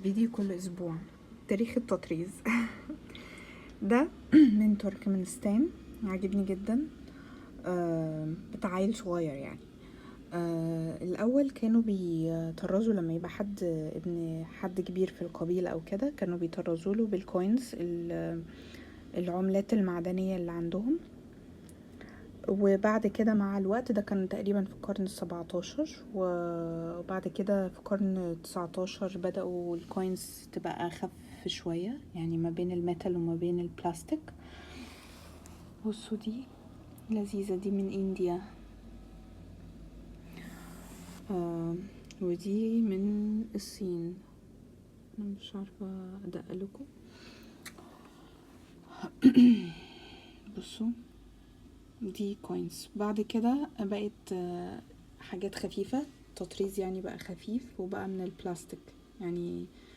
فيديو كل اسبوع. تاريخ التطريز ده من تركمانستان، عاجبني جدا. بتاع عيل صغير يعني. الأول كانوا بيطرزوا لما يبقى حد ابن حد كبير في القبيلة أو كده، كانوا بيطرزوا له بال coins، العملات المعدنية اللي عندهم. وبعد كده مع الوقت، ده كان تقريبا في القرن 17، وبعد كده في القرن 19 بدأوا ال coins تبقى أخف شوية، يعني ما بين ال metal وما بين البلاستيك. بصوا دي لذيذة، دي من India. ودي من الصين. انا مش عارفة ادق لكم. بصوا دي coins. بعد كده بقت حاجات خفيفة، تطريز يعني بقى خفيف وبقى من البلاستيك يعني.